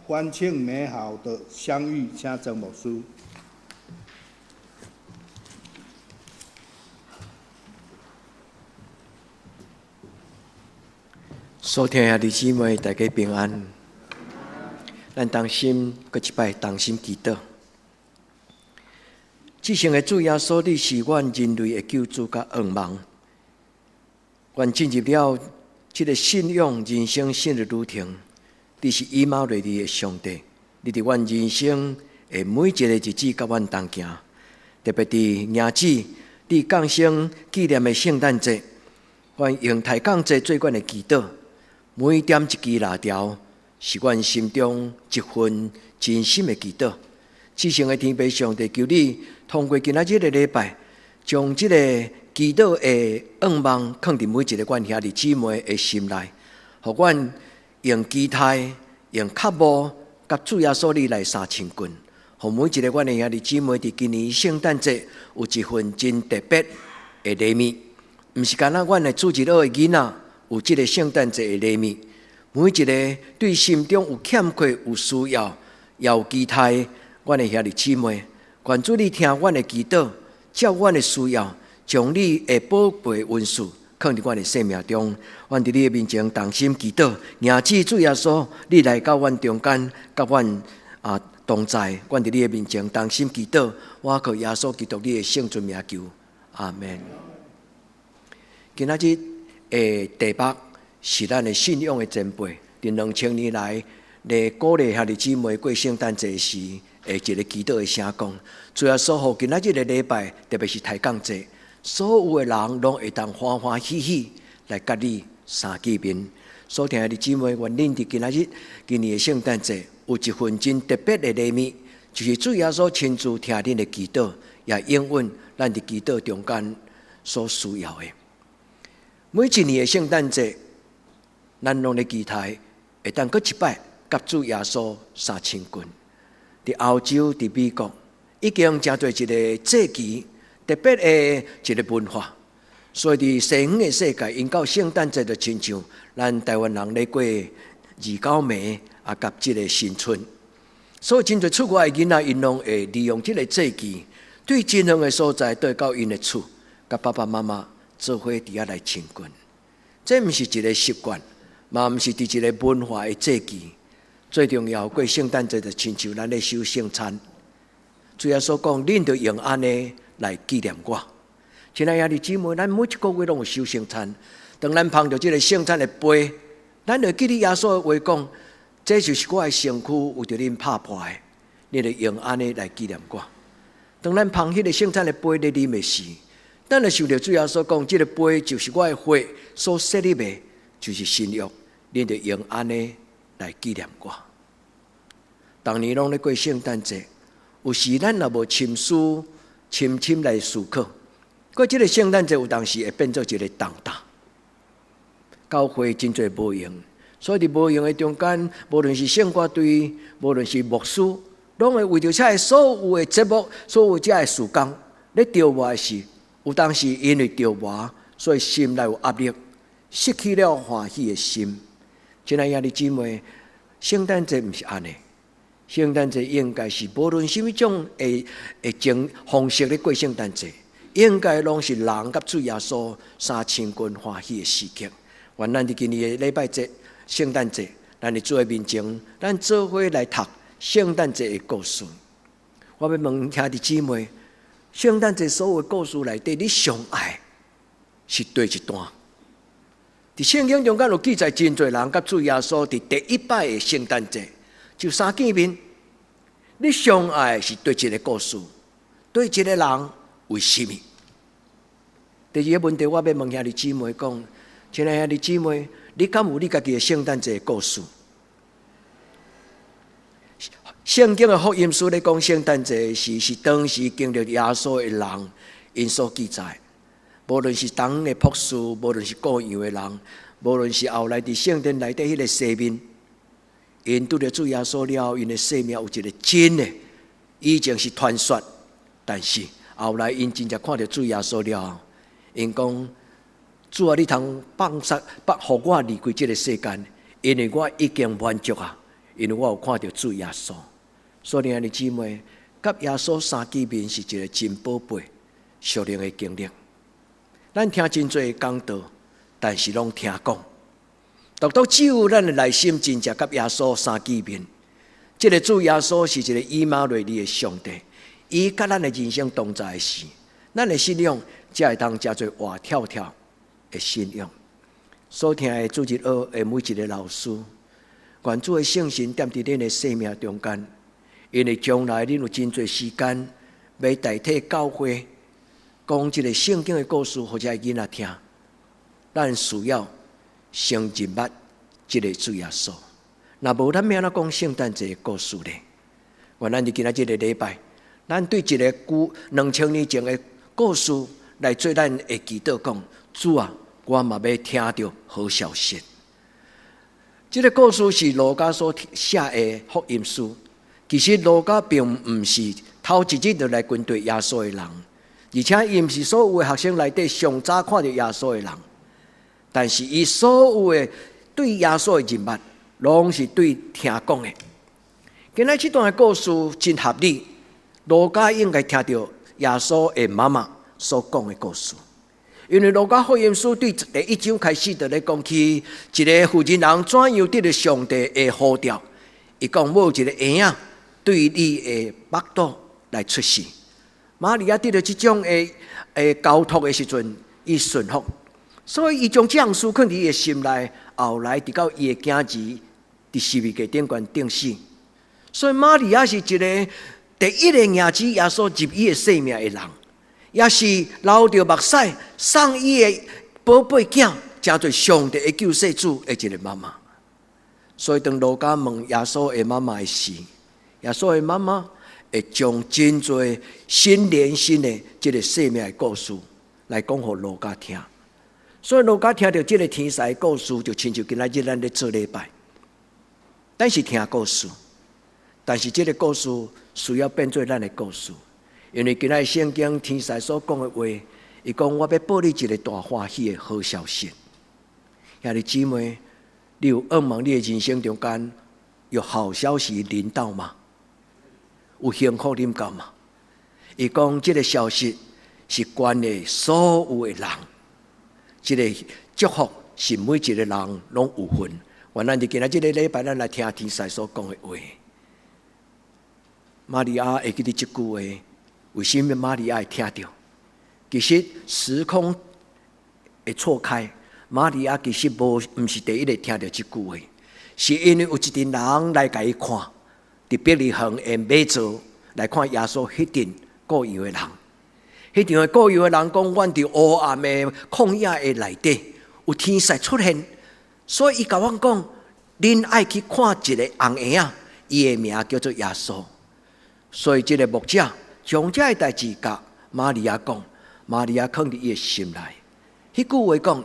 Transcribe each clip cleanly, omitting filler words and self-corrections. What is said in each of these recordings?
歡慶美好的相遇，請曾牧師。所聽的兄弟姊妹，大家平安。咱同心，閣一擺同心祈禱。至聖的主耶穌，你是阮人類的救主佮願望。阮進入了這个信仰人生新的旅程。你是以馬內利的上帝，你佇阮人生的每一个日子佮阮同行。特別佇迎接你降生紀念的聖誕節，阮用抬槓節做阮的祈禱。每點一支蠟燭，是阮心中一份真心的祈禱。至聖的天父上帝，求你通過今仔日的禮拜，將這個祈禱的願望囥佇每一个阮兄弟姊妹的心內，予阮用期待、用渴慕，佮主耶穌你來相親近，予每一个阮的兄弟姊妹佇今年聖誕節有一份真特別的禮物，毋是干焦阮的主日學的囡仔有這个聖誕節的禮物，每一个對心中有欠缺、有需要、也有期待，阮的兄弟姊妹，願主你聽阮的祈禱，照阮的需要，將你的寶貝恩賜囥佇阮的生命中。阮佇你的面前同心祈禱，迎接主耶穌，你來到阮中間，佮阮同在。阮佇你的面前同心祈禱，我靠耶穌基督你的聖尊名求，阿們。今仔日的題目是咱的信仰的前輩，佇2000年來，咧鼓勵兄弟姊妹過聖誕節時的一个祈禱的聲講。主耶穌，予今仔日的禮拜，特別是抬槓節，所有的人攏會當歡歡喜喜來佮你相見面。所聽的姊妹，願恁佇今仔日今年的聖誕節有一份真特別的禮物，就是主耶穌親自聽恁的祈禱，也應允咱佇祈禱中間所需要的。每一年的聖誕節，咱攏咧期待會當閣一擺佮主耶穌相親近。佇歐洲、佇美國，已經成做一个節期，特別的一个文化。所以佇西方的世界，𪜶到聖誕節就親像咱台灣人咧過二九暝啊，佮這个新春。所以真濟出外的囡仔，𪜶攏會利用這个節期，對真遠的所在，綴到𪜶的厝，佮爸爸媽媽做伙佇遐來親近。這毋是一个習慣，嘛毋是佇一个文化的節期。最重要，過聖誕節就親像咱咧守聖餐。主耶穌講，恁著用按呢來紀念我。親愛兄弟姊妹，咱每一个月攏有守聖餐。當咱捧著這个聖餐的杯，咱就記得耶穌的話講：這就是我的身軀，為著恁拍破的。恁著用按呢來紀念我。當咱捧彼个聖餐的杯咧啉的時，咱就想著主耶穌講：這个杯就是我的血所設立的，就是新約。恁著用按呢來紀念我。逐年攏咧過聖誕節，有時咱若無深思、深深來思考，過這个聖誕節有當時會變做一个重擔。教會真濟無閒，所以佇無閒的中間，無論是聖歌隊，無論是牧師，攏會為著這个所有的節目、所有這个事工咧著忙的時，有當時因為著忙，所以心內有壓力，失去了歡喜的心。親愛兄弟姊妹，聖誕節毋是按呢，聖誕節應該是無論啥物種的的種方式咧過聖誕節，應該攏是人佮主耶穌相親近歡喜的時刻。願咱佇今年的禮拜節、聖誕節，咱佇主的面前，咱做伙來讀聖誕節的故事。我欲問兄弟姊妹，聖誕節所有的故事內底，你上愛是佗一段？佇聖經中間有記載，真濟人佮主耶穌佇第一擺的聖誕節就相見面。你上愛是佗一个故事，佗一个人，為啥物？第二个問題，我欲問兄弟姊妹講：親愛兄弟姊妹，你敢有你家己的聖誕節故事？聖經的福音書咧講聖誕節時，是當時經歷耶穌的人𪜶所記載。無論是當的僕侍，無論是顧羊的人，無論是後來佇聖殿內底彼个西面，𪜶拄著主耶穌了後，𪜶的生命有一个真的，以前是傳說，但是後來𪜶真正看著主耶穌了後，𪜶講：主啊，你通放殺，放予我離開這个世間，因為我已經滿足啊！因為我有看著主耶穌。所以兄弟姊妹，佮耶穌相見面是一個真寶貝、屬靈的經歷。咱聽真濟講道，但是攏聽講，獨獨只有咱的內心真正佮耶穌相見面。這個主耶穌是一個以馬內利的上帝，伊佮咱的人生同在時，咱的信仰才會當成做活跳跳的信仰。所聽的主日學的每一個老師，願主的聖神踮佇恁的生命中間，因為將來恁有真濟時間欲代替教會講這個聖經的故事，予這个囡仔聽。咱需要先認捌這個主耶穌。若無咱欲按怎講聖誕節的故事咧？願咱佇今仔這個禮拜，咱對一个古2000年前的故事來做咱的祈禱，講主啊，我嘛欲聽著好消息。這個故事是路加所寫的福音書。其實路加並毋是頭一日就來跟隨耶穌的人，而且伊毋是所有的學生內底上早看著耶穌的人，但是伊所有的對耶穌的認捌，攏是對聽講的。今仔這段的故事真合理，路加應該聽著耶穌的媽媽所講的故事，因為路加福音書對第一章開始就咧講起一個婦人人怎樣得著上帝的呼召，伊講有一個嬰仔對你的腹肚來出世。瑪利亞得著這種的交託的時陣，伊順服，所以伊將這項事囥佇伊的心內，後來直到伊的囝兒佇十字架頂懸釘死。所以瑪利亞是一個第一個迎接耶穌入伊的生命的人，也是流著目屎送伊的寶貝囝，成做上帝的救世主的一個媽媽。所以當路加問耶穌的媽媽的時，耶穌的媽媽會將真濟心連心的這個生命的故事來講予路加聽。所以路加聽著這個天使的故事，就親像今仔日咱咧做禮拜。咱是聽故事，但是這個故事需要變做咱的故事，因為今仔日聖經天使所講的話，伊講我欲報你一個大歡喜的好消息。兄弟姊妹，你有向望你的人生中間有好消息臨到嗎？有幸福臨到嗎？伊講這個消息是關係所有的人，這個祝福是每一個人攏有份。願咱佇今仔這個禮拜，咱來聽天使所講的話。瑪利亞會記得這句話，為什麼瑪利亞會聽著？其實時空會錯開，瑪利亞其實無毋是第一個聽著這句話，是因為有一陣人來共伊看，佇伯利恆的馬槽來看耶穌彼陣羔羊的人，彼陣的羔羊的人講，阮佇黑暗的曠野的內底有天使出現。所以伊共阮講，恁愛去看一個紅嬰仔，伊的名叫做耶穌。所以這個牧者將這个代誌共瑪利亞講，瑪利亞囥佇伊的心內。彼句話講，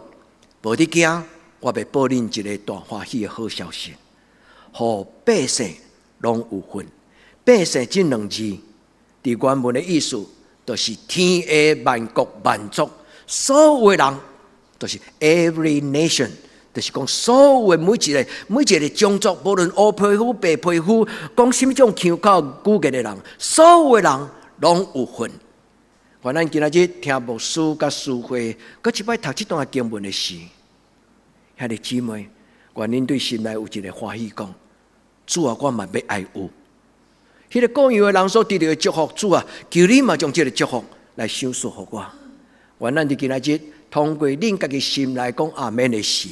無得驚，我欲報恁一個大歡喜的好消息，予百姓攏有份。百姓這兩字，佇原文的意思，就是天下萬國萬族所有的人，就是 every nation。就是講，所有的每一個每一個種族，無論烏皮膚、白皮膚，講啥物種腔口語言的人，所有的人攏有份。願咱今仔日聽牧師佮司會，閣一擺讀這段經文的時，兄弟姊妹，願恁對心內有一個歡喜，講主啊，我嘛欲愛有。彼個羔羊的人所得著的祝福，主啊，求你嘛將這個祝福來賞賜予我。願咱佇今仔日通過恁家己心內講阿們的時，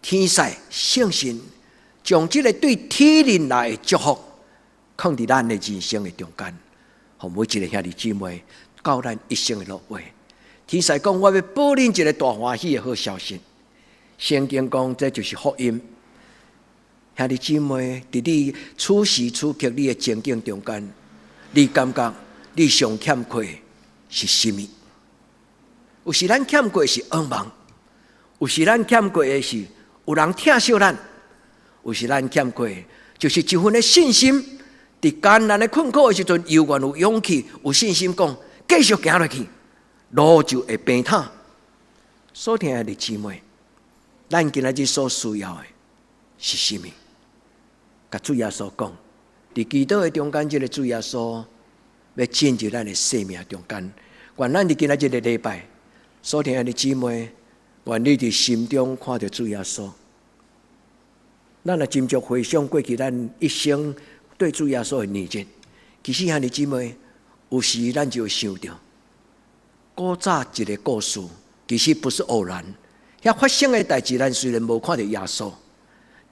天使聖神將這個對天靈來的祝福，囥佇咱的人生的中間，予每一個兄弟姊妹到咱一生的落尾。天使講：我欲報恁一個大歡喜的好消息。聖經講，這就是福音。兄弟姊妹，佇你此時此刻你的情景中間，你感覺你上欠缺的是啥物？有時咱欠缺的是向望，有時咱欠缺的是有人疼惜咱，有時咱欠缺的就是一份的信心。佇艱難的困苦的時陣，猶原有勇氣、有信心講，繼續行落去，路就會平坦。所聽的姊妹，咱今仔日所需要的是啥物？共主耶穌講，佇祈禱的中間，這个主耶穌欲進入咱的生命中間。願咱佇今仔這个禮拜所聽的姊妹，願你佇心中看著主耶穌。咱若斟酌回想過去咱一生對主耶穌的年日，其實兄弟姊妹，有時咱就會想著，古早一个故事，其實不是偶然。遐發生的代誌，咱雖然無看著耶穌，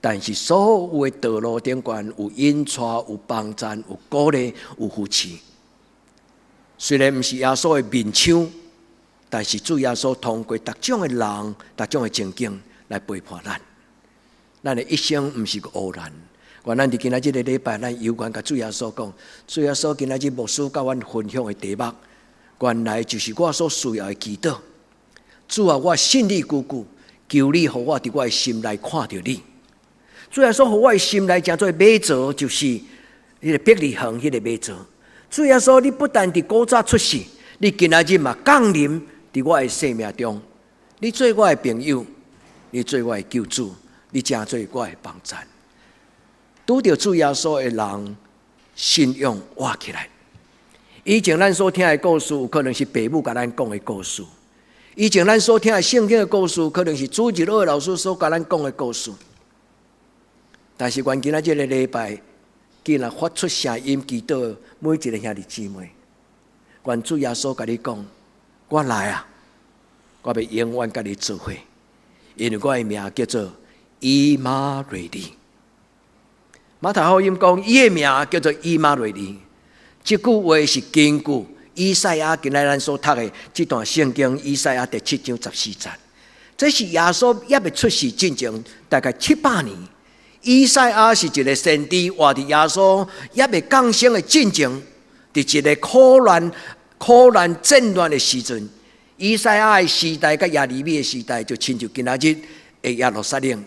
但是所有的道路頂懸有引帶、有幫贊、有鼓勵、有扶持。雖然毋是耶穌的面像，但是主耶穌通過逐種的人、逐種的情景來陪伴咱。咱的一生毋是個偶然。願咱佇今仔這个禮拜，咱有緣共主耶穌講，主耶穌今仔日牧師佮阮分享的題目，原來就是我所需要的祈禱。主啊，我信你久久，求你予我佇我的心內看著你。主耶穌予我的心內成做馬槽，就是彼个伯利恆彼个馬槽。主耶穌，你不但佇古早出世，你今仔日嘛降臨佇我的生命中。你做我的朋友，你做我的救主，你成做我的幫贊。拄著主耶穌的人，信仰活起來。以前咱所聽的故事，有可能是爸母共咱講的故事；以前咱所聽的聖經的故事，可能是主日學老師所共咱講的故事。但是，願今仔這个禮拜，既然發出聲音祈禱，每一个兄弟姊妹，願主耶穌共你講：我來啊，我欲永遠佮你做伙，因為我的名叫做以馬內利。馬太福音講，伊的名叫做以馬內利。這句話是根據以賽亞今仔咱所讀的這段聖經，以賽亞第七章十四節。這是耶穌猶未出世進前大概700年。以賽亞是一个先知，活佇耶穌猶未降生的進前，佇一个苦難、苦難戰亂的時陣，以賽亞的時代佮耶利米的時代，就親像今仔日的耶路撒冷。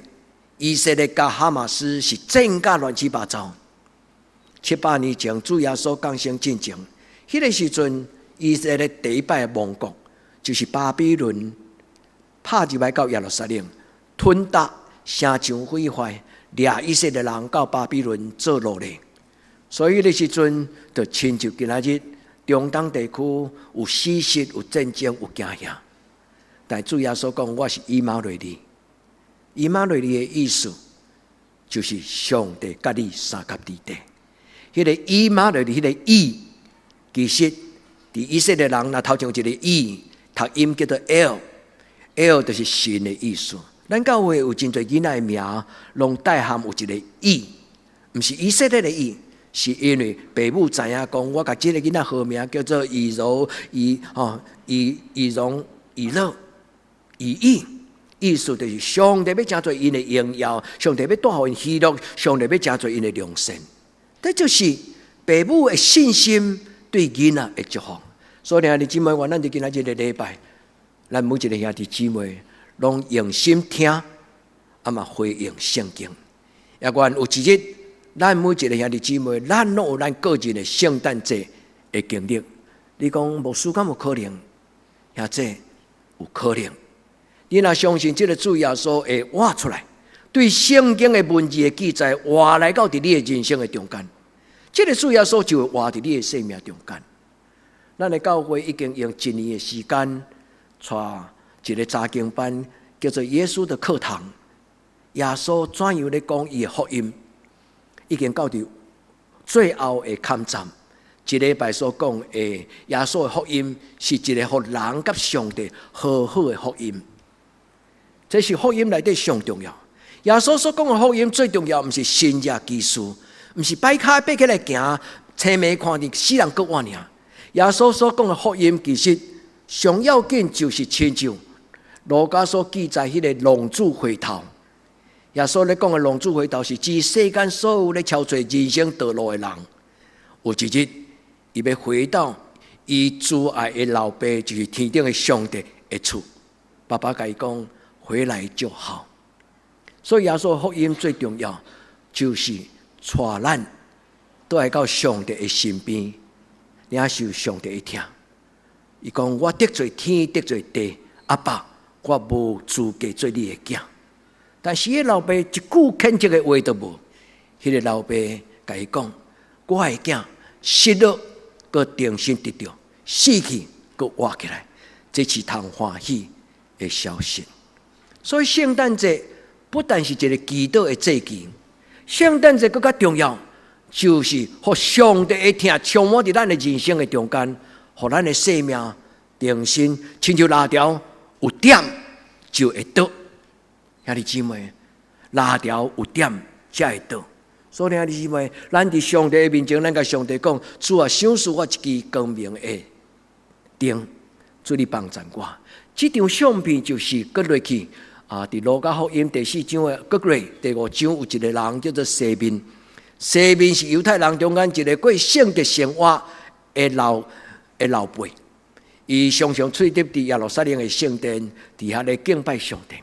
以色列佮哈馬斯是戰甲亂七八糟。700年前，主耶穌降生進前，彼个時陣，以色列第一擺的亡國，就是巴比倫拍入來到耶路撒冷，吞打城牆毀壞，掠以色列人到巴比倫做奴隸。所以彼个時陣，就親像今仔日中東地區有死屍、有戰爭、有驚嚇。但主耶穌講：我是以馬內利。以馬內利的意思，就是上帝佮你相佮佇底。彼个以馬內利，彼个以，其實佇以色列人若頭前有一个以，讀音叫做 El，El 就是神的意思。咱教會有真濟囡仔的名，攏帶含有一个以，毋是以色列的以，是因為爸母知影講，我共這个囡仔號名叫做以柔、以吼、以以榮、以樂、以義。意思就是上帝欲成做𪜶的榮耀，上帝欲帶予𪜶喜樂，上帝欲成做𪜶的良善。這就是爸母的信心對囡仔的祝福。所以兄弟姊妹，願咱佇今仔這个禮拜，咱每一个兄弟姊妹攏用心聽，啊嘛回應聖經。也願有一日，咱每一个兄弟姊妹，咱攏有咱個人的聖誕節的經歷。你講牧師敢有可能？兄弟有可能。你若相信這个主耶穌會活出來，對聖經的文字的記載活來到佇你的人生的中間，這个主耶穌就會活佇你的生命中間。咱的教會已經用一年的時間，帶一个查經班，叫做耶穌的課堂。耶穌怎樣咧講伊的福音，已經到佇最後的坎站。這禮拜所講的耶穌的福音，是一个予人佮上帝和好的福音。這是福音內底上重要。耶穌所講的福音最重要，毋是神蹟奇事，毋是擺跤爬起來行，青盲看見死人閣活爾。耶穌所講的福音，其實上要緊就是親像路加所記載彼个浪子回頭。耶穌咧講的浪子回頭，是指世間所有咧朝揣人生道路的人，有一日伊欲回到伊慈愛的老爸，就是天頂的上帝的厝。爸爸共伊講：回來就好。所以耶穌福音最重要，就是帶咱倒來到上帝的身邊，領受上帝的疼。伊講：我得罪天，得罪地，阿爸，我無資格做你的囝。但是彼老爸一句譴責的話都無。彼个老爸共伊講：我的囝失落，閣重新得著，死去閣活起來，這是通歡喜的消息。所以聖誕節不但是一個祈禱的節期，聖誕節閣較重要，就是予上帝的疼充滿佇咱的人生的中間，予咱的生命重新親像蠟條有點就會倒。兄弟姊妹，蠟條有點才會倒。所以兄弟姊妹，咱佇上帝的面前，咱共上帝講：主啊，賞賜我一支光明的燈，主你幫贊我。這張相片就是閣落去啊！佇路加福音第四章的閣落第五章有一個人叫做西面，西面是猶太人中間一個過聖潔生活的老輩，伊常常出入佇耶路撒冷的聖殿，佇遐咧敬拜上帝。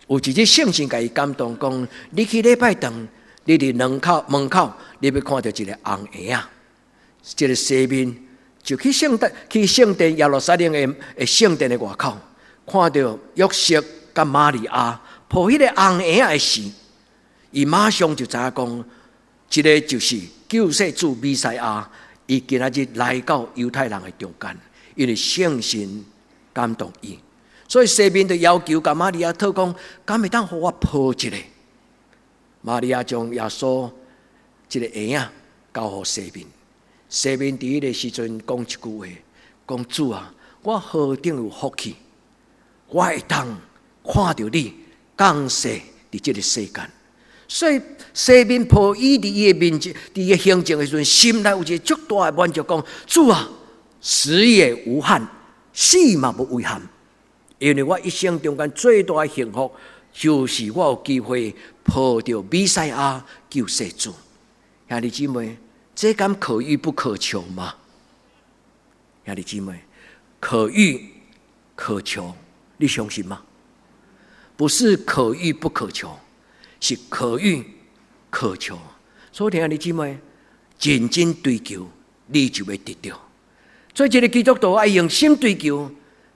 有一日聖神共伊感動，講：你去禮拜堂，你佇門口門口，你欲看著一個紅嬰仔，這個西面就去聖殿，去聖殿耶路撒冷的聖殿的外口，看著約瑟佮瑪利亞抱彼個紅嬰仔的時，伊馬上就知影講，這個就是救世主彌賽亞，伊今仔日來到猶太人的中間，因為聖神感動伊，所以西面就要求共瑪利亞討講，敢會當予我抱一下？瑪利亞將耶穌這個嬰仔交予西面，西面佇彼個時陣講一句話，講主啊，我何等有福氣，我會當看著你降世佇這個世間。所以西面抱伊佇伊的面前，佇伊行前的時陣，心內有一個足大的滿足，講主啊，死也無憾，死嘛無遺憾，因為我一生中間最大的幸福，就是我有機會抱著彌賽亞救世主。兄弟姊妹，這敢可遇不可求嗎？兄弟姊妹，可遇可求，你相信嗎？不是可遇不可求，是可遇可求。所以，兄弟姊妹，認真追求，你就會得著。做一個基督徒愛用心追求，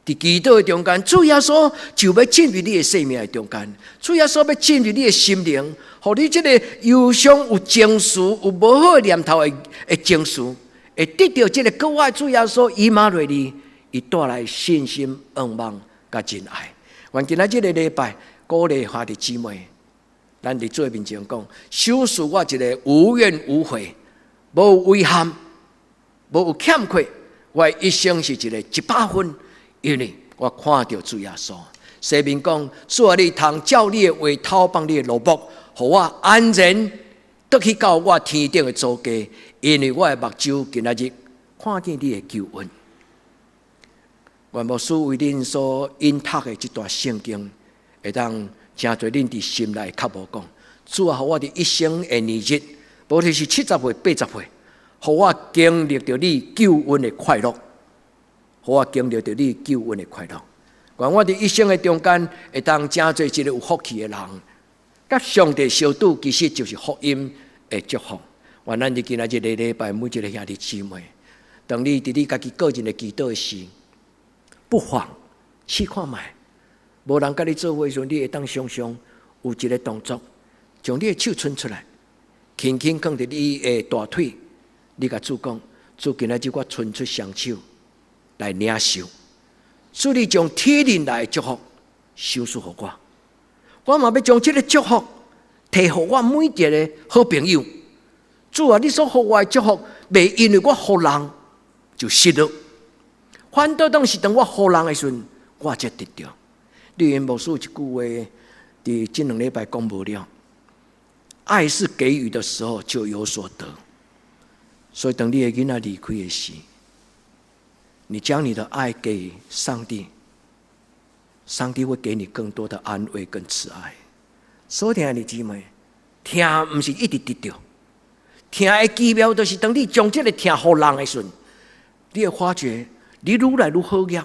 佇祈禱的中間，主耶穌就欲進入你的生命的中間，主耶穌欲進入你的心靈，予你這個憂傷、有情緒、有無好的念頭的情緒，會得著這個閣活主耶穌以馬內利，伊帶來信心、盼望佮真愛。願今仔這個禮拜鼓勵兄弟姊妹，咱佇主的面前講，賞賜我一個無怨無悔、無遺憾、無有欠缺，我的一生是一個100分。因為我看著主耶穌，西面講，主啊，你通照你的話偷放你的蘿蔔，予我安然倒去到我天頂的祖家，因為我的目睭今仔日看見你的救恩。願牧師為恁所引讀的這段聖經，會當成做恁佇心內較無講。主啊，予我佇一生的年日，無論是70歲、80歲，予我經歷著你救恩的快樂。予我經歷著你救恩的快樂，願我佇一生的中間，會當成做一個有福氣的人。佮上帝相拄，其實就是福音的祝福。願咱佇今仔日個禮拜，每一個兄弟姊妹，當你佇你家己個人的祈禱時，不妨試看覓，無人佮你做伙時陣，你會當想像有一個動作，將你的手伸出來，輕輕放佇你的大腿，你共主講：主，今仔日我伸出雙手來領受，主你將天靈來的祝福賞賜予我，我嘛欲將這個祝福提予我每一個好朋友。主啊，你所予我的祝福，袂因為我予人就失落，反倒當是當我予人的時陣，我才得著。你因牧師有一句話，佇這兩禮拜講無了。愛是給予的時候就有所得，所以當你的囡仔離開的時，你將你的愛給上帝，上帝會給你更多的安慰跟慈愛。所以，兄弟姊妹，疼毋是一直得著，疼的奇妙就是當你將這個疼予人的時陣，你會發覺你愈來愈好額，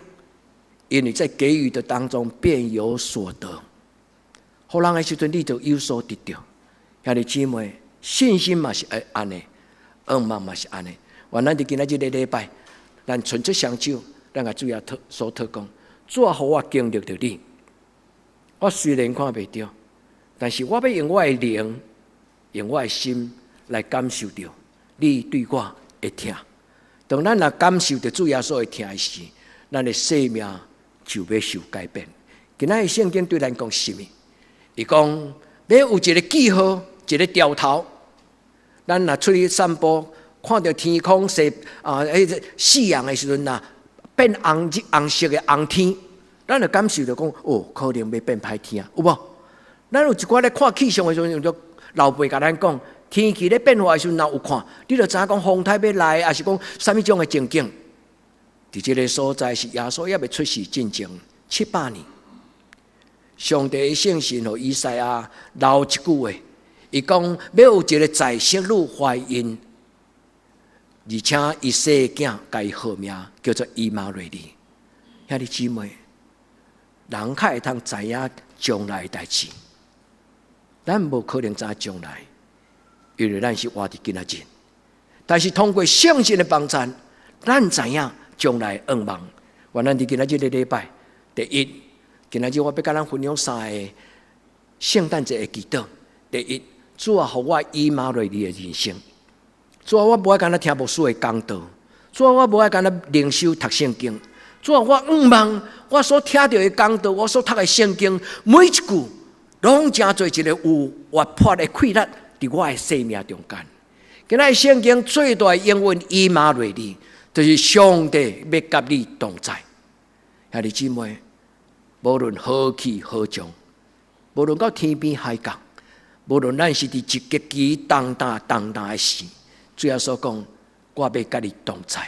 因為在給予的當中便有所得。予人的時陣，你就有所得著。兄弟姊妹，信心嘛是會按呢，盼望嘛是按呢。願咱佇今仔這個禮拜，咱伸出雙手，咱共主耶穌討講，主啊，予我經歷著你。我雖然看袂著，但是我欲用我的靈用我的心來感受著你對我的疼。當咱若感受著主耶穌的疼時，咱的生命就欲受改變。今仔日聖經對咱講啥物？伊講欲有一个記號，一个兆頭。咱若出去散步，看著天空踅啊，彼个夕陽的時陣啊，變紅紅色的紅天，咱就感受著講，哦，可能欲變歹天，有無？咱有一寡咧看氣象的時陣，就老輩共咱講，天氣咧變化的時陣，若有看，你就知影講風颱欲來，抑是講啥物種的情景。佇這个所在是耶穌猶未出世進前700年，上帝的聖神予以賽亞留一句話，伊講欲有一个在室女懷孕，而且伊生囝，共伊號名叫做以馬內利。兄弟姊妹，人較會通知影將來的代誌，咱無可能知影將來，因為咱是活佇今仔日。但是通過聖神的幫助，咱知影將來的願望。願咱佇今仔日這个禮拜，第一，今仔日我欲佮咱分享三个聖誕節的祈禱。第一，主啊，予我以馬內利的人生。主啊，我無愛干焦聽牧師的講道。主啊，我無愛干焦靈修讀聖經。主啊，我向望我所聽著的講道，我所讀的聖經，每一句攏成做一个有活潑的氣力，佇我的生命中間。今仔日聖經最大的應允以馬內利，就是上帝欲佮你同在。兄弟姊妹，無論何去何從，無論到天邊海角，無論咱是佇一極其動盪動盪的時，主耶穌講，我欲佮你同在。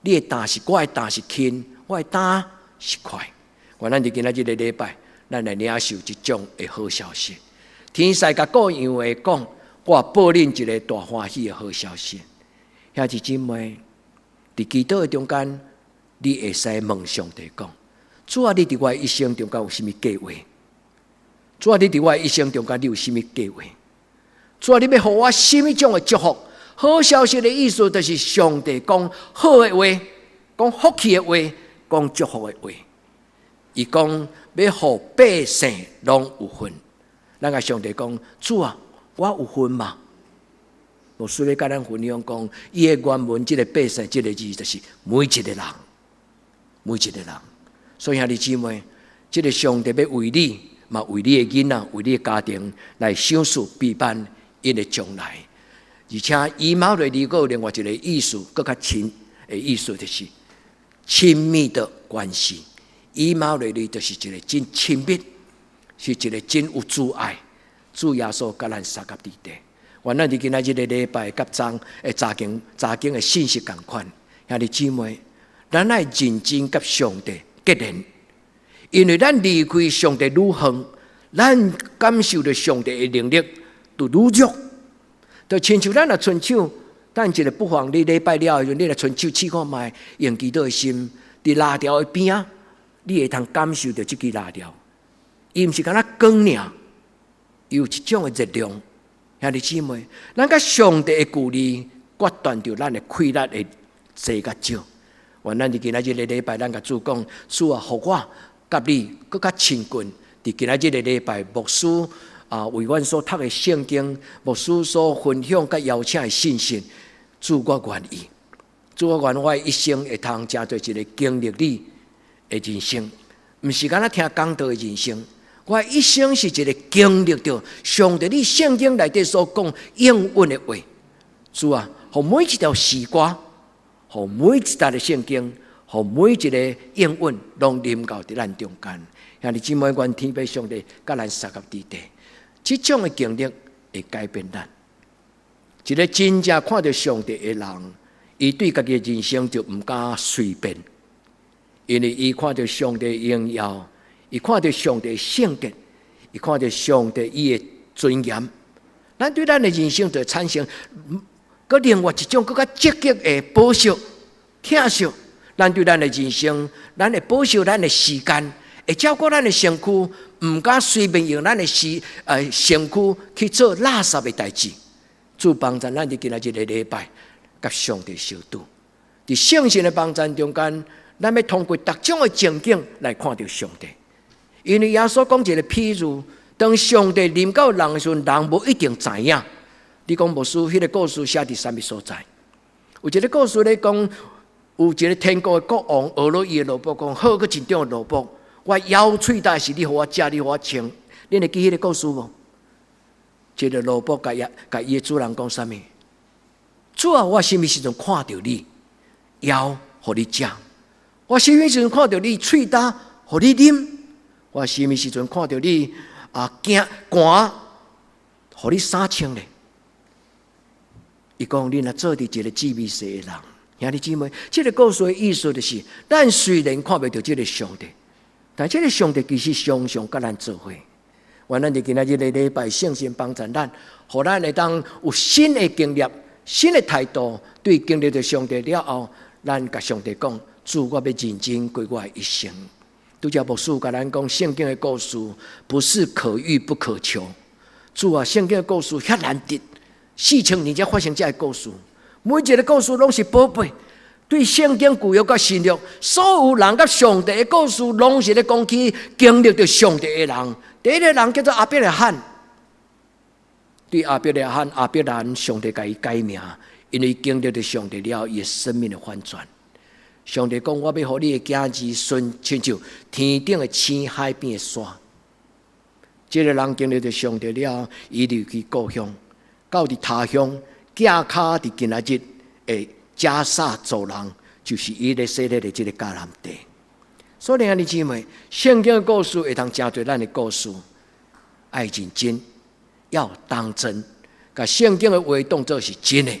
你的擔是我的擔是輕，我的擔是快。願咱佇今仔這个禮拜，咱來領受這種的好消息。天使共牧羊的講，我報恁一个大歡喜的好消息。兄弟姊妹，佇祈禱的中間，你會使問上帝講：主啊，你佇我一生中間有啥物計劃？主啊，你佇我一生中間你有啥物計劃？主啊，你欲予我啥物種的祝福？好消息的意思就是上帝講好的話，講福氣的話，講祝福的話。伊講欲予百姓攏有份。咱共上帝講：主啊，我有份嗎？牧師咧共咱分享講，伊的原文這个百姓這个字，就是每一个人，每一个人。所以兄弟姊妹，這个上帝欲為你，嘛為你的囡仔，為你的家庭來賞賜備辦𪜶的將來。而且以馬內利閣有另外一个意思，閣較深的意思，就是親密的關係。以馬內利就是一个真親密，是一个真有慈愛。主耶穌佮咱相佮佇底。願咱佇今仔這个禮拜佮昨的查經查經的信息仝款，兄弟姊妹，咱愛認真佮上帝結連，因為咱離開上帝愈遠，咱感受著上帝的能力就愈弱。就親像咱若伸手，等一下不妨你禮拜了的時陣，你來伸手試看覓，用祈禱的心，佇蠟條的邊仔，你會通感受著這支蠟條，伊毋是干焦光爾，伊有一種的熱量。兄弟姊妹，咱佮上帝的距離，決斷著咱的氣力會濟佮少。願咱佇今仔這个禮拜，咱共主講，主啊，予我佮你閣較親近。佇今仔這个禮拜，牧師啊為阮所讀的聖經，牧師所分享佮邀請的信息，主我願意。主我願我的一生會通成做一个經歷你的人生，毋是干焦聽講道的人生。我一生是一个經歷著上帝你聖經內底所講應允的話。主啊，予每一條詩歌，予每一節的聖經，予每一个應允，攏臨到佇咱中間。兄弟姊妹，願天父上帝佮咱相佮佇底，這種的經歷會改變咱。一个真正看著上帝的人，伊對家己的人生就毋敢隨便，因為伊看著上帝榮耀。伊看著上帝聖潔，伊看著上帝伊的尊嚴，咱對咱的人生就會產生閣另外一種閣較積極的保守、疼惜。咱對咱的人生，咱會保守咱的時間，會照顧咱的身軀，毋敢隨便用咱的時身軀去做垃圾的代誌。主幫助咱佇今仔這个禮拜，佮上帝相拄，佇聖神的幫助中間，咱欲通過各種的情景來看著上帝。因為耶穌講一个譬喻，當上帝臨到人的時陣，人無一定知影。你講牧師，彼個故事寫佇啥物所在？有一個故事咧講，有一個天國的國王，學了伊的奴僕講：好閣真忠的奴僕，我枵喙焦時，你予我食，你予我穿。恁會記彼個故事無？這個奴僕共伊共伊的主人講啥物？主啊，我啥物時陣看著你枵，予你食？我啥物時陣看著你喙焦，予你啉？我啥物時陣看著你啊驚寒，予你衫穿咧？伊講：恁若做佇一個志微細的人，兄弟姊妹，這個故事的意思就是，咱雖然看袂著這個上帝，但這個上帝其實常常佮咱做伙。願咱佇今仔日的禮拜，聖神幫助咱，予咱會當有新的經驗、新的態度，對經歷著上帝了後，咱共上帝講：主，我欲認真過我的一生。拄才牧師共咱講，聖經的故事不是可遇不可求。主啊，聖經的故事遐難得，4000年才發生這个故事，每一個故事攏是寶貝。對聖經舊約佮新約，所有人佮上帝的故事，攏是咧講起經歷著上帝的人。第一个人叫做亞伯拉罕，對亞伯拉罕、亞伯蘭，上帝共伊改名，因為經歷著上帝了後，伊的生命的反轉。上帝講：我欲予你的子兒孫親像天頂的星、海邊的沙。這個人經歷著上帝了後，伊離開故鄉，到佇他鄉，行跤佇今仔日的迦薩走廊，就是以色列的這个迦南地。所以，兄弟姊妹，聖經的故事會通成做咱的故事，愛認真，要當真，共聖經的話當做是真的，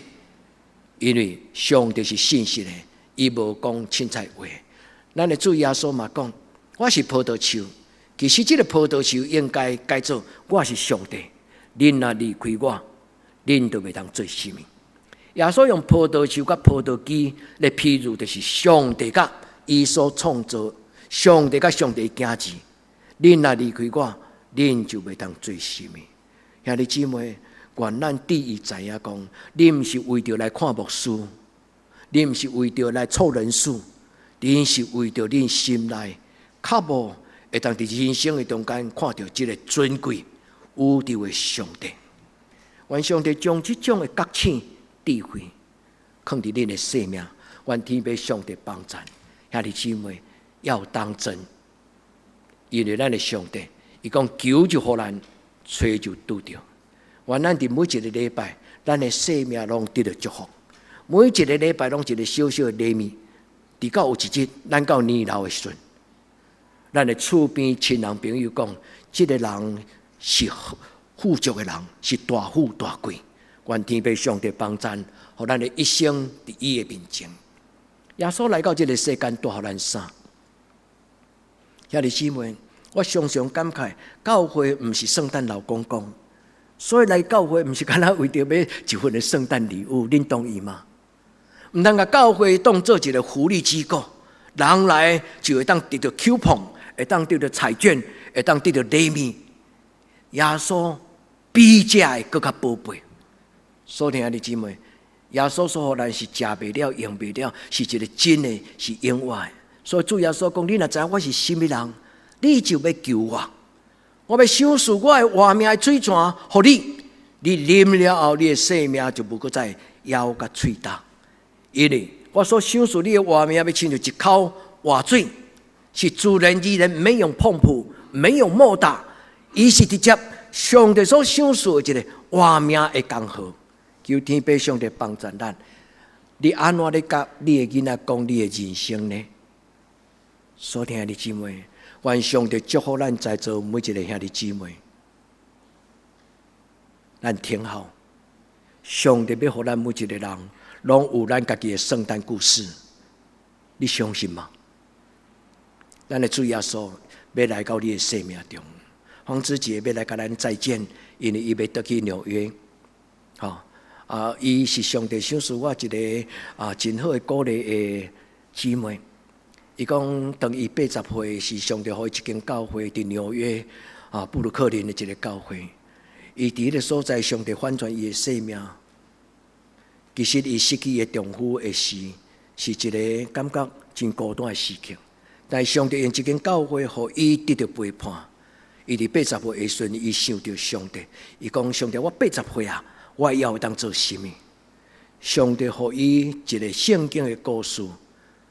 因為上帝是信實的，伊無講凊彩話。咱的主耶穌嘛講：我是葡萄樹，其實這个葡萄樹應該改做我是上帝，恁若離開我，恁就袂當做啥物。耶穌用葡萄樹佮葡萄枝來譬喻，就是上帝佮伊所創造，上帝佮上帝的囝兒。恁若離開我，恁就袂當做啥物。兄弟姊妹，願咱致意知影講，恁毋是為著來看牧師，恁毋是為著來湊人數，恁是為著恁心內渴慕會當佇人生的中間看著這个尊貴宇宙的上帝。願上帝將這種的覺醒智慧，囥佇恁的生命，願天父上帝幫贊，兄弟姊妹要當真，因為咱的上帝，伊講求就予咱，揣就拄著。願咱佇每一个禮拜，咱的生命攏得著祝福。每一个禮拜攏一个小小的禮物，直到有一日，咱到年老的時陣，咱的厝邊親人朋友講，這个人是富足的人，是大富大貴。願天父上帝幫贊，予咱的一生佇伊的面前。耶穌來到這个世間，帶予咱啥？兄弟姊妹，我常常感慨，教會毋是聖誕老公公，所以來教會毋是干焦為著欲一份的聖誕禮物，恁同意嗎？毋通共教會當做一个福利機構，人來就會當得著 coupon，會當得著彩券，會當得著禮物。耶穌比這个閣較寶貝。所以兄弟姊妹，耶穌所予咱是食袂了、用袂了，是一个真的，是永遠的。所以主耶穌講：你若知影我是啥物人，你就欲求我，我欲賞賜我的活命的水泉，予你。你啉了後，你的生命就無閣再枵佮喙焦。因為我所賞賜你的活命，欲親像一口活水，是自然而然，沒用膨普，沒用莫打，伊是直接上帝所賞賜的一个活命的江河。求天父上帝幫助咱。你按怎咧佮你的囡仔講你的人生呢？所聽的姊妹，願上帝祝福咱在座每一个兄弟姊妹。咱聽好，上帝欲予咱每一个人，攏有咱家己的聖誕故事，你相信嗎？咱的主耶穌欲來到你的生命中，黃子杰欲來共咱再見，因為伊欲轉去紐約，吼啊！伊是上帝賞賜我一个啊真好的鼓勵的姊妹。伊講，當伊80歲，是上帝予伊一間教會佇紐約啊布魯克林的一个教會。伊佇彼个所在，上帝翻轉伊的生命。其實伊失去伊的丈夫的時，是一个感覺真孤單的時刻。但是上帝用這間教會，予伊得著陪伴。伊佇80歲的時陣，伊想著上帝，伊講上帝，我八十歲啊，我以後會當做啥物？上帝予伊一个聖經的故事，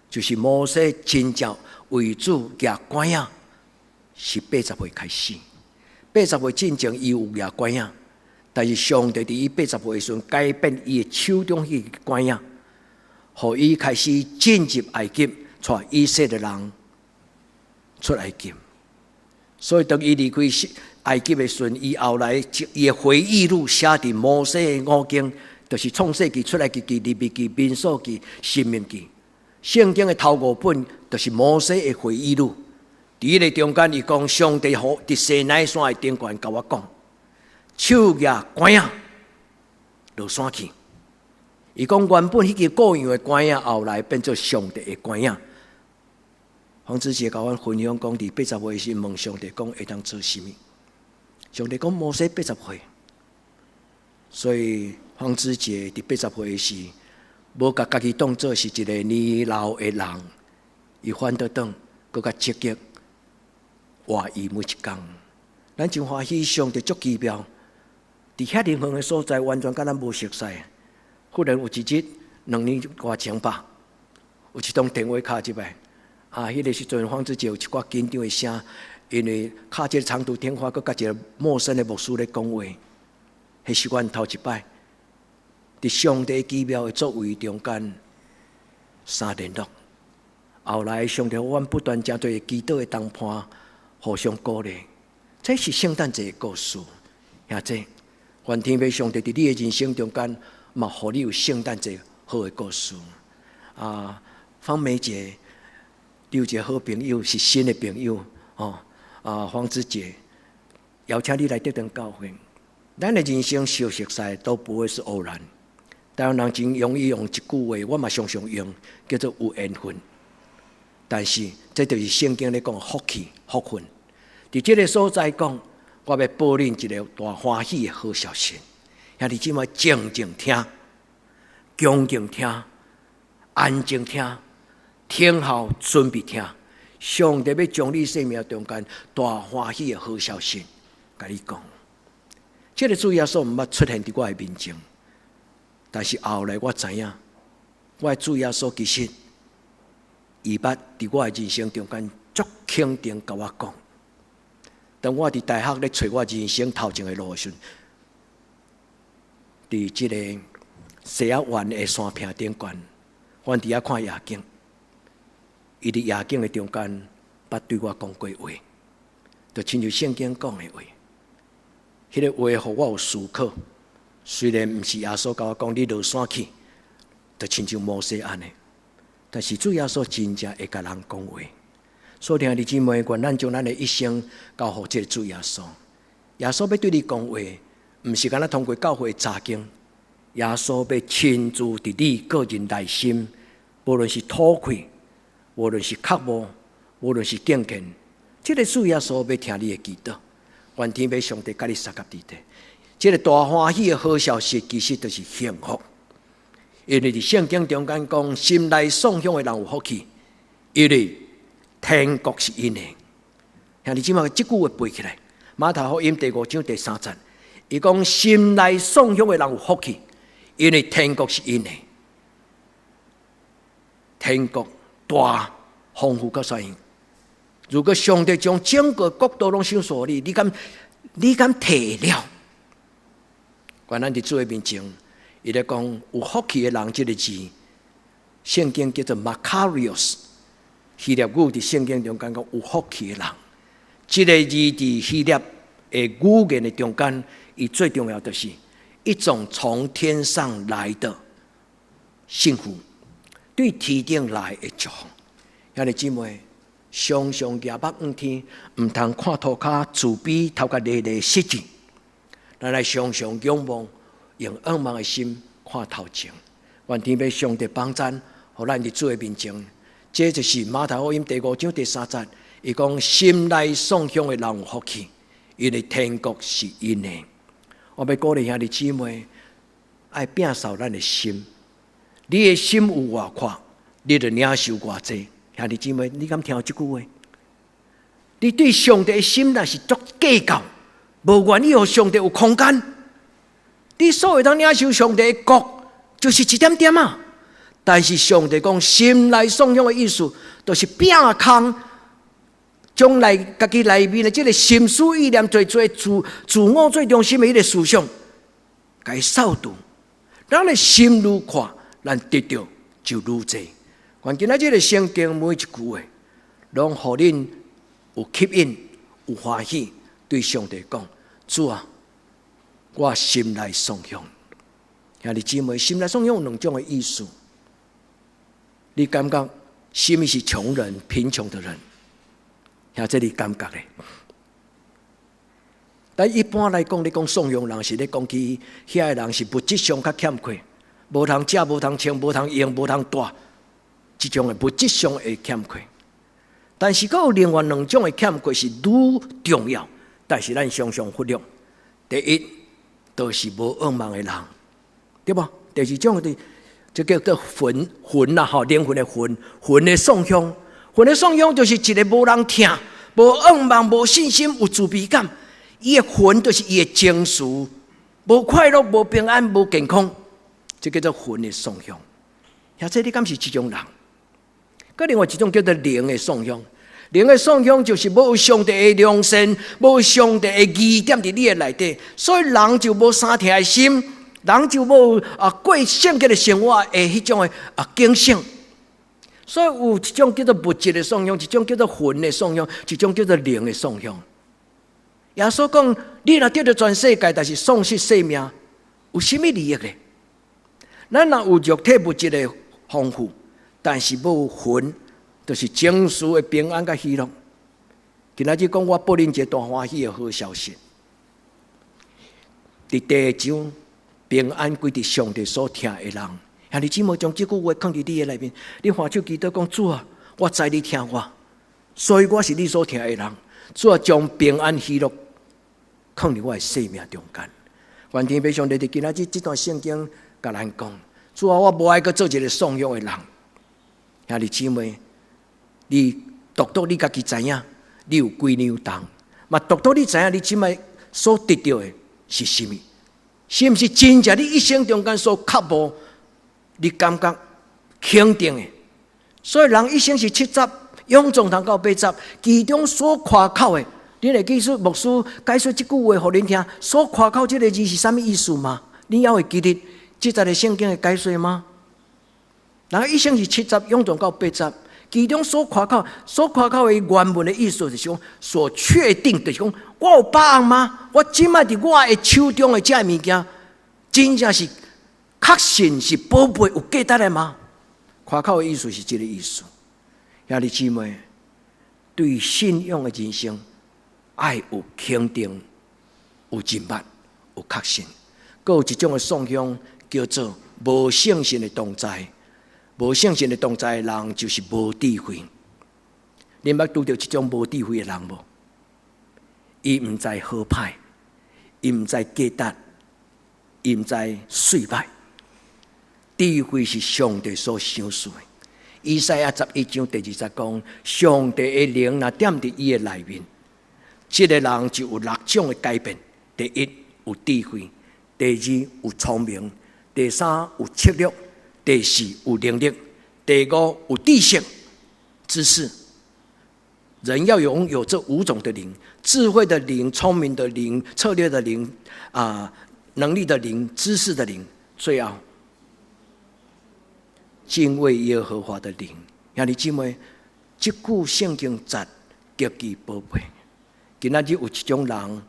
就是摩西真正為主舉拐仔，是八十歲開始。八十歲進前，伊有舉拐仔，但是上帝佇伊八十歲的時陣改變伊的手中彼个拐仔，予伊開始進入埃及，帶以色列人出埃及。所以當伊離開埃及的時陣，伊後來伊的回憶錄寫佇摩西的五經，就是創世記、出埃及記、利未記、民數記、申命記。聖經的頭五本就是摩西的回憶錄。佇彼个中間，伊講上帝予佇西奈山的頂懸共我講，手舉拐仔落山去。伊講原本彼支雇傭的拐仔，後來變做上帝的拐仔。黃子傑共阮分享講，佇八十歲時問上帝講會當做啥物？上帝講摩西八十歲，所以黃子傑佇八十歲時，無共家己當做是一个年老的人，伊反倒轉閣較積極活伊每一工。咱真歡喜，上帝足奇妙，佇遐爾遠的所在，完全佮咱無熟似。忽然有一日，2年外前吧，有一通電話敲入來。啊，彼个時陣黃子傑有一寡緊張的聲，因為敲這个長途電話，閣佮一个陌生的牧師咧講話，彼是阮頭一擺，佇上帝奇妙的作為中間相聯絡。後來上帝予阮不斷誠濟祈禱的同伴，互相鼓勵。這是聖誕節的故事，兄弟，願天父上帝佇你的人生中間，嘛予你有聖誕節好的故事。啊，方梅姐。你有一个好朋友，是新的朋友，哦，啊，黃子傑，邀請你來德堂教會。咱的人生相熟似都不會是偶然。台灣人真容易用一句話，我嘛常常用，叫做有緣分。但是這就是聖經咧講福氣、福分。佇這个所在講，我欲報恁一个大歡喜的好消息。兄弟姊妹靜靜聽，恭敬聽，安靜聽。聽好，準備聽。上帝欲將你生命中間大歡喜的好消息，共你講。這个主耶穌毋捌出現佇我的面前，但是後來我知影，我的主耶穌其實伊捌佇我的人生中間足肯定共我講。當我佇大學咧揣我人生頭前的路的時陣，佇這个西仔灣的山坪頂懸，阮佇遐看夜景。伊佇夜景的中間，捌對我講過話，就親像聖經講的話。彼个話予我有思考，雖然毋是耶穌共我講你落山去，就親像摩西按呢，但是主耶穌真正會共人講話。所以兄弟姊妹，願咱將咱的一生交予這个主耶穌。耶穌欲對你講話，毋是干焦通過教會查經，耶穌欲親自佇你個人內心，無論是討氣，無論是渴慕，無論是敬虔，這个主耶穌欲聽你的祈禱，願天父上帝佮你相佮佇底。這个大歡喜的好消息，其實就是幸福。因為佇聖經中間講，心內喪向的人有福氣，因為天國是𪜶的。兄弟姊妹，這句話背起來，馬太福音第五章第三節，伊講心內喪向的人有福氣，因為天國是𪜶的。天國大豐富到啥樣？如果上帝將整個國度攏賞賜予你，你敢提會了？願咱佇主的面前，伊咧講有福氣的人，這个字，聖經叫做 Makarios，希臘語佇聖經中間講有福氣的人，這个字佇希臘的語言的中間，伊最重要就是一種從天上來的幸福。對天頂來的祝福，兄弟姊妹，常常舉目向天，毋通看塗跤自卑，頭殼咧咧失志。咱來常常仰望，用仰望的心看頭前。願天父上帝幫贊，予咱佇主的面前。這就是馬太福音第五章第三節，伊講心內喪向的人有福氣，因為天國是𪜶的。我欲鼓勵兄弟姊妹，愛摒掃咱的心。你的心有偌闊，你就領受偌濟。兄弟姊妹，你敢聽這句話？你對上帝的心若是足計較，無願意予上帝有空間，你所會當領受上帝的國，就是一點點仔。但是上帝講心內喪雄的意思，就是摒空，將來家己內面的這个心思意念最最自我最中心的彼个思想，共伊掃除。咱的心愈闊，咱得著就愈濟。願今仔這个聖經每一句話，攏予恁有吸引、有歡喜，對上帝講：主啊，我心內喪雄。兄弟姊妹，心內喪雄有兩種的意思。你感覺啥物是窮人、貧窮的人？兄這你感覺咧？但一般來講，你講喪雄人是咧講起遐个人是物質上較欠缺，無通食、無通穿、無通用、無通帶，這種的物質上的欠缺。但是，閣有另外兩種的欠缺是愈重要，但是咱常常忽略。第一，就是無盼望的人，對無？第二種的，這叫做魂魂啦，吼，靈魂的魂，魂的喪雄，魂的喪雄就是一个無人疼、無盼望、無信心、有自卑感。伊的魂就是伊的情緒，無快樂、無平安、無健康，這叫做魂的喪雄。或者你敢是這種人？閣另外一種叫做靈的喪雄，靈的喪雄就是無上帝的良善，無上帝的恩典佇你的內底，所以人就無相疼的心，人就無啊過聖潔的生活的彼種的啊警醒。所以有一種叫做物質的喪雄，一種叫做魂的喪雄，一種叫做靈的喪雄。耶穌講：你若得著全世界，但是喪失性命，有啥物利益咧？咱若有肉體物質的豐富，但是無魂，就是情緒的平安佮喜樂。今仔日講我報恁一个大歡喜的好消息。佇第二章，平安歸佇上帝所疼的人。兄弟姊妹，將這句話放佇你的內面，你頤手祈禱講：主啊，我知你疼我，所以我是你所疼的人。主啊，將平安喜樂放佇我的生命中間。願天父上帝佇今仔日這段聖經共咱講：主啊，我無愛閣做一个喪雄的人。兄弟姊妹，你獨獨你家己知影，你有幾兩重？嘛，獨獨你知影，你這擺所得著的是啥物？是毋是真正你一生中間所渴慕？你感覺肯定的？所以人一生是七十，勇壯通到八十，其中所誇口的，你會記說牧師解說這句話予恁聽，所誇口這个字是啥物意思嗎？你猶會記得這節的聖經的解說嗎？人一生是七十，勇壯到八十，其中所誇口、所誇口的原文的意思就是講，所確定就是講，我有把握嗎？我這擺佇我的手中的這个物件，真正是確信是寶貝有價值的嗎？誇口的意思是這个意思。兄弟姊妹，對信仰的人生，愛有肯定、有認捌、有確信。閣有一種的喪雄，叫做無聖神的同在。無聖神的同在的人，就是無智慧。你捌拄著這種無智慧的人無？伊毋知好歹，伊毋知價值，伊毋知媠歹。智慧是上帝所賞賜的。以賽亞11章第2節講：上帝的靈若踮佇伊的內面，這个人就有六種的改變。第一有智慧，第二有聰明，第三有策略，第四有能力，第五有知識、知識。人要擁有這五種的靈：智慧的靈、聰明的靈、策略的靈、啊能力的靈、知識的靈。最後，敬畏耶和華的靈。兄弟姊妹，這句聖經節極其寶貝。今仔日有一種人，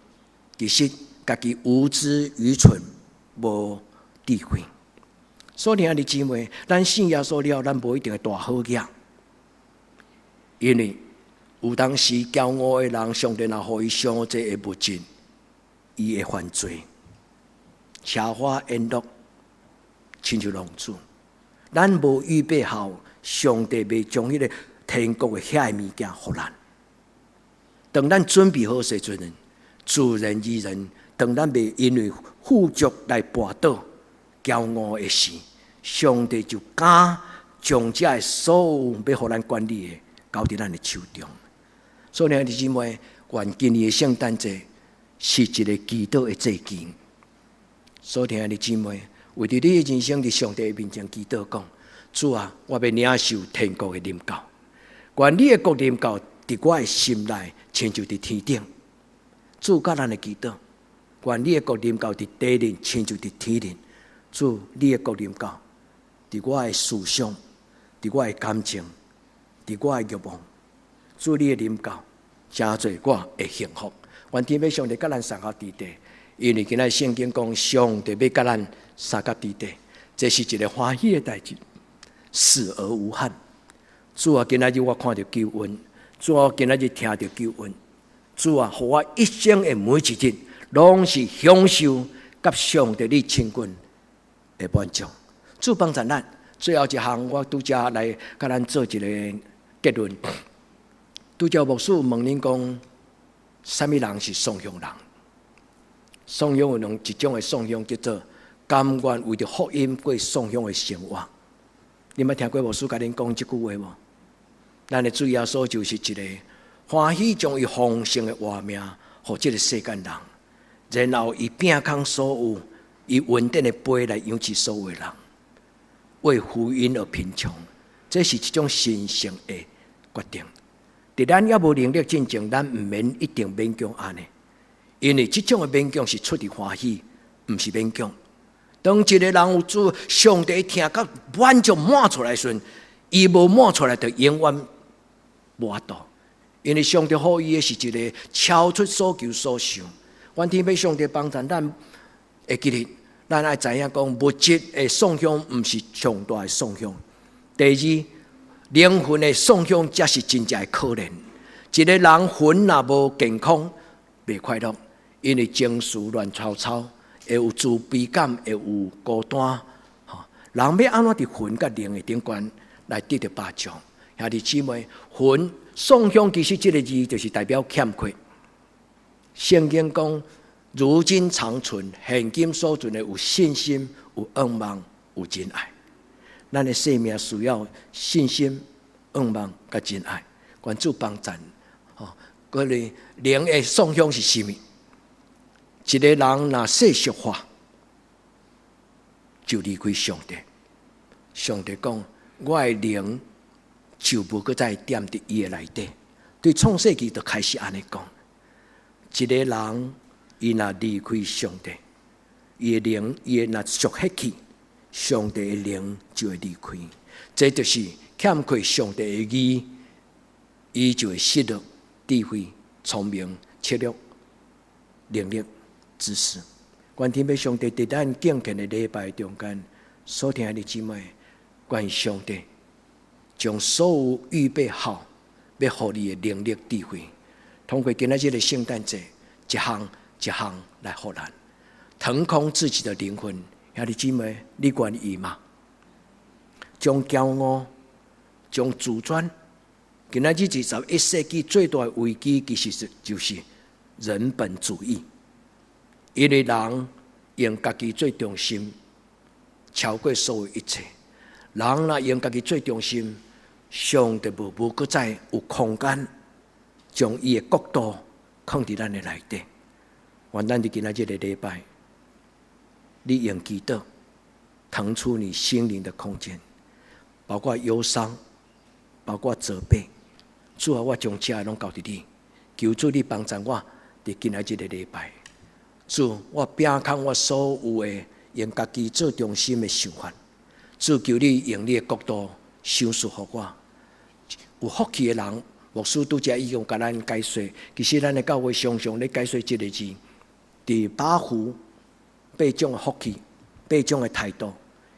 其實家己無知、愚蠢、無智慧。所以兄弟姊妹，咱信耶穌了，咱無一定會大好額，因為有當時驕傲的人，上帝若予伊傷濟的物質，伊會犯罪，奢華宴樂，親像浪子。咱無預備好，上帝袂將彼个天國的遐个物件予咱。當咱準備好時陣，自然而然，當咱袂因為富足來跋倒、驕傲的時，上帝就敢將這个所有欲予咱管理的，交佇咱的手中。所以兄弟姊妹，願今年的聖誕節是一个祈禱的節期。所以兄弟姊妹，為著你的人生佇上帝面前祈禱講：主啊，我欲領受天國的臨到，願你的國臨到佇我的心內，親像佇天頂。主佮咱的祈禱，願你的國臨到佇地面，親像佇天頂。主，你的國臨到佇我的思想，佇我的感情，佇我的欲望。主，你的臨到，成做我的幸福。願天父上帝佮咱相佮佇地，因為今仔聖經講，上帝欲佮咱相佮佇地，這是一个歡喜的代誌，死而無憾。主啊，今仔日我看著救恩，主啊，今仔日聽著救恩，主啊，予我一生的每一日，攏是享受佮上帝你親近的滿足。主幫助咱，最後一項，我拄才來佮咱做一个結論。拄才牧師問恁講，啥物人是頌享人？頌享有兩一種的頌享，叫做甘願為著福音過頌享的生活。你捌聽過牧師共恁講這句話無？咱的主耶穌就是一個歡喜將伊豐盛的活命，予這个世間人，然後伊摒空所有，以恩典的杯來養起所有的人，為福音而貧窮，這是一種神聖的決定。佇咱猶無能力進前，咱毋免一定勉強按呢，因為這種的勉強是出佇歡喜，毋是勉強。當一個人有主上帝聽甲滿足滿出來時陣，伊無滿出來，就永遠無法度。因為上帝予伊的是一个超出所求所想。願天父上帝幫助咱會記得，咱愛知影講物質的頌享毋是上大的頌享。第二，靈魂的頌享才是真正的可憐。一个人魂若無健康，袂快樂，因為情緒亂糟糟，會有自卑感，會有孤單。吼，人欲按怎佇魂佮靈的頂懸來得著飽足？兄弟姊妹，魂頌享其實這个字就是代表欠缺。聖經講，如今長存，現今所存的有信心、有仰望、有真愛。咱的生命需要信心、仰望佮真愛。願主幫贊。吼，閣來靈的頌享是啥物？一个人若世俗化，就離開上帝。上帝講：我的靈就無閣再踮佇伊的內底。對創世記就開始按呢講。一个人伊若離開上帝，伊的靈伊的若屬血氣，上帝的靈就會離開。這就是欠缺上帝的義，伊就會失落智慧、聰明、策略、能力、知識。願天父上帝佇咱敬虔的禮拜中間，所聽的姊妹，願上帝將所有預備好欲予你的能力、智慧，通過今仔這个聖誕節，一項一項來予咱騰空自己的靈魂。兄弟姊妹，你願意嗎？將驕傲、將自尊，今仔日21世紀最大的危機，其實是就是人本主義。因為人用家己做中心，超過所有一切。人若用家己做中心，上帝無閣再有空間，將伊的國度放佇咱的內底。願咱佇今仔這个禮拜，你用祈禱騰出你心靈的空間，包括憂傷，包括責備。主啊，我將這攏交佇你，求主你幫助我佇今仔這个禮拜。主，我摒空我所有的用家己做中心的想法。主，求你用你的國度賞賜予我。有福氣的人，牧師拄才已經共咱解說。其實咱的教會常常咧解說這个字，佇八福八種的福氣，八種的態度，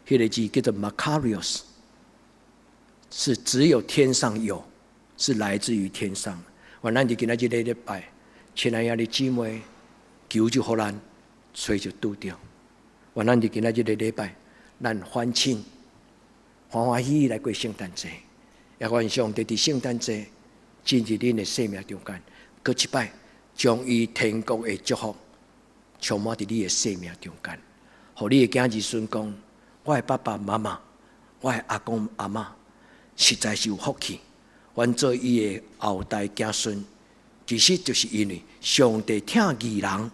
彼个字叫做 Makarios，是只有天上有，是來自於天上。願咱佇今仔這个禮拜，親愛的姊妹，求就予咱，揣就拄著。願咱佇今仔這个禮拜，咱歡慶，歡歡喜喜來過聖誕節。也願上帝佇聖誕節進入恁的生命中間，閣一擺將伊天國的祝福充滿佇你的生命中間，予你的囝兒孫講：我的爸爸媽媽，我的阿公阿嬤，實在是有福氣，阮做伊的後代子孫，其實就是因為上帝疼義人，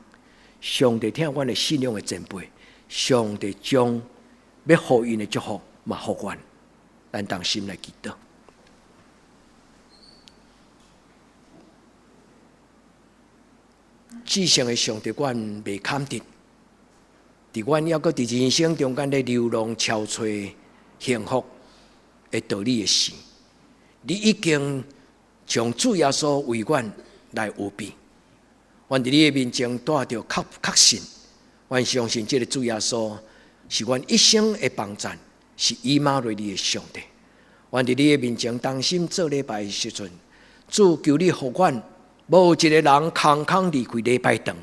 上帝疼阮的信仰的前輩，上帝將欲予𪜶的祝福嘛予阮，咱同心來祈禱。至聖的上帝，阮袂堪得，佇阮猶閣佇人生中間咧流浪搜揣幸福的道理的時，你已經將主耶穌為阮來預備。阮佇你的面前帶著確確信，阮相信這个主耶穌是阮一生的幫贊，是以馬內利的上帝。阮佇你的面前同心做禮拜的時陣，主求你予阮無一个人空空離開禮拜堂，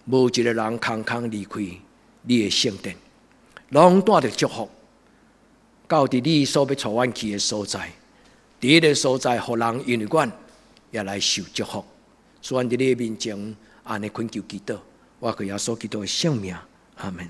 無一个人空空離開你的聖殿，攏帶著祝福，到佇你所欲帶阮去的所在，佇彼个所在，予人因為阮也來受祝福。主，阮佇你的面前按呢懇求祈禱，我靠耶穌基督的聖名，阿門。